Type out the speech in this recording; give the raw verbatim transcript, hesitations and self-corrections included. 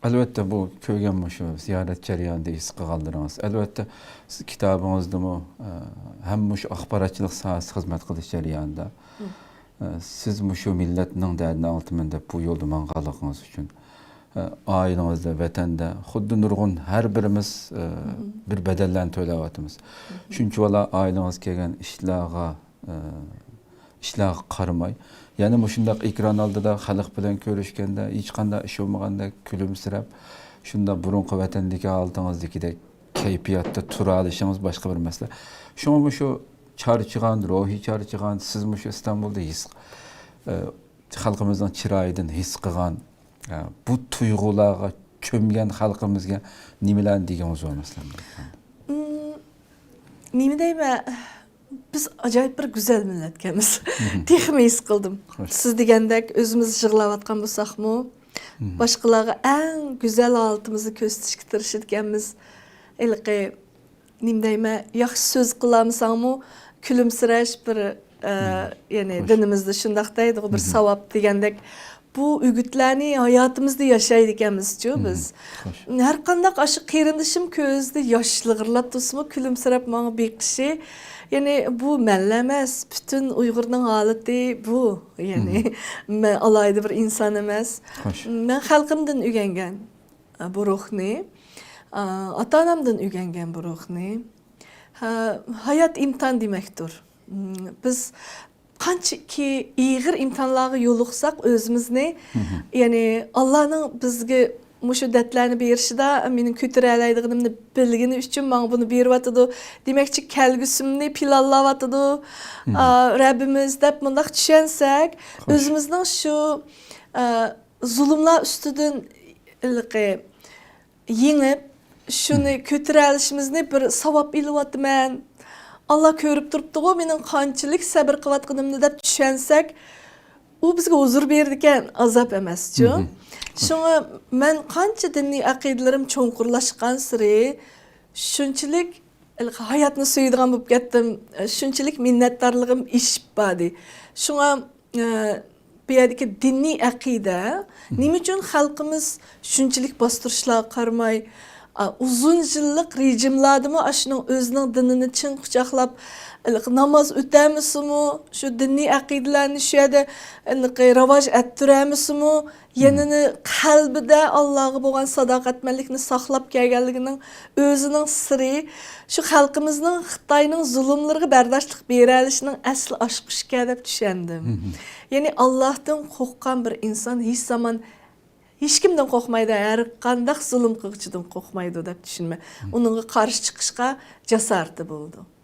ئەلۋەتتە، بۇ كۆرگەن مۇشۇ زىيارەت جەريانىدا ھېس قىلغانلىرىڭىز. ئەلۋەتتە، سىز كىتابىڭىزدىمۇ، ئە، ھەم مۇشۇ ئاخباراتچىلىق ساھەسىدە خىزمەت قىلىش جەريانىدا، ئە، سىز مۇشۇ مىللەتنىڭ دەردىنى ئاڭلىتىمەن دەپ بۇ يولدا ماڭغانلىقىڭىز ئۈچۈن، ئە، ئائىلىڭىزدە، ۋەتەندە خۇددى نۇرغۇن ھەر بىرىمىز، ئە، بىر بەدەللەرنى تۆلەۋاتىمىز. شۇنچىۋالا ئائىلىڭىز كەلگەن ئىشلارغا ئىشلارغا قارىماي، يەنە مۇشۇنداق ئېكران ئالدىدا خەلق بىلەن كۆرۈشكەندە، ھېچقانداق ئىش بولمىغاندەك كۈلۈمسىرەپ، شۇنداق بۇرۇنقى ۋەتەندىكى ھالىتىڭىزدىكىدەك كەيپىياتتا تۇرالىشىڭىز باشقا بىر مەسىلە. شۇڭا مۇشۇ چارچىغان، روھى چارچىغان، سىز مۇشۇ ئىستانبۇلدا ھېس، ئە، خەلقىمىزنىڭ چىرايىدىن ھېس قىلغان، ئە، بۇ تۇيغۇلارغا چۆمگەن خەلقىمىزگە نېمىلەرنى دېگىڭىز بولماسلىق؟ نېمە دەيمەن؟ بىز ئاجايىپ بىر گۈزەل مىللەتكەنمىز. تېخىمۇ ھېس قىلدىم. سىز دېگەندەك ئۆزىمىز يىغلاۋاتقان بولساقمۇ، باشقىلارغا ئەڭ گۈزەل ھالىتىمىزنى كۆرسىتىشكە تىرىشىدىكەنمىز. ھېلىقى، نېمە دەيمەن، ياخشى سۆز قىلالمىساڭمۇ، كۈلۈمسىرەش بىر، ئە، يەنى دىنىمىزدا شۇنداق دەيدىغۇ، بىر ساۋاب دېگەندەك. بۇ ئۈگۈتلەرنى ھاياتىمىزدا ياشايدىكەنمىزچۇ بىز. ھەر قانداق ئاشۇ قېرىندىشىم كۆزىدە ياش لىغىرلاپ تۇرسىمۇ، كۈلۈمسىرەپ ماڭا بېقىشى، يەنى بۇ مەنلا ئەمەس، پۈتۈن ئۇيغۇرنىڭ ھالىتى بۇ. يەنى مەن ئالاھىدە بىر ئىنسان ئەمەس. مەن خەلقىمدىن ئۆگەنگەن، ئە، بۇ روھنى. ئە، ئاتا-ئانامدىن ئۆگەنگەن بۇ روھنى. ھە، ھايات ئىمتىھان دېمەكتۇر. بىز قانچىكى ئېغىر ئىمتىھانلارغا يولۇقساق ئۆزىمىزنى، يەنى ئاللانىڭ بىزگە مۇشۇ دەردلەرنى بېرىشىدا مېنىڭ كۆتۈرەلەيدىغىنىمنى بىلگىنى ئۈچۈن ماڭا بۇنى بېرىۋاتىدۇ. دېمەكچى، كەلگۈسىمنى پىلانلاۋاتىدۇ، ئا، رەببىمىز دەپ مۇنداق چۈشەنسەك، ئۆزىمىزنىڭ شۇ، ئا، زۇلۇملار ئۈستىدىن ھېلىقى يېڭىپ، شۇنى كۆتۈرەلىشىمىزنى بىر ساۋاب ئېلىۋاتىمەن. ئاللا كۆرۈپ تۇرۇپتىغۇ مېنىڭ قانچىلىك سەبرى قىلىۋاتقىنىمنى دەپ چۈشەنسەك، ئۇ بىزگە ھۇزۇر بېرىدىكەن، ئازاب ئەمەسچۇ. شۇڭا مەن قانچە دىنىي ئەقىدىلىرىم چوڭقۇرلاشقانسېرى، شۇنچىلىك ھاياتنى سۆيىدىغان بولۇپ كەتتىم، شۇنچىلىك مىننەتدارلىقىم ئېشىپ باردى. شۇڭا ئە، بۇ يەردىكى دىنىي ئەقىدە، نېمە ئۈچۈن خەلقىمىز شۇنچىلىك باستۇرۇشلارغا قارىماي، ئا، ئۇزۇن يىللىق رېجىملاردىمۇ ئاشۇنىڭ ئۆزىنىڭ دىنىنى چىڭ قۇچاقلاپ، ناماز ئۆتەمىسىمۇ، شۇ دىنىي ئەقىدىلەرنى شۇ يەردە ھېلىقى راۋاج ئەتتۈرەمىسىمۇ، يەنىنى قەلبىدە ئاللاغا بولغان ساداقەتمەنلىكنى ساقلاپ كەلگەنلىكىنىڭ ئۆزىنىڭ سىرى، شۇ خەلقىمىزنىڭ خىتاينىڭ زۇلۇملىرىغا بەرداشلىق بېرەلىشىنىڭ ئەسلى ئاشقۇ ئىكەن دەپ چۈشەندىم. يەنى ئاللاھتىن قورققان بىر ئىنسان ھېچ زامان ھېچكىمدىن قورقمايدۇ، ھەر قانداق زۇلۇم قىلغۇچىدىن قورقمايدۇ دەپ چۈشىنىمەن. ئۇنىڭغا قارشى چىقىشقا جاسارىتى بولىدۇ.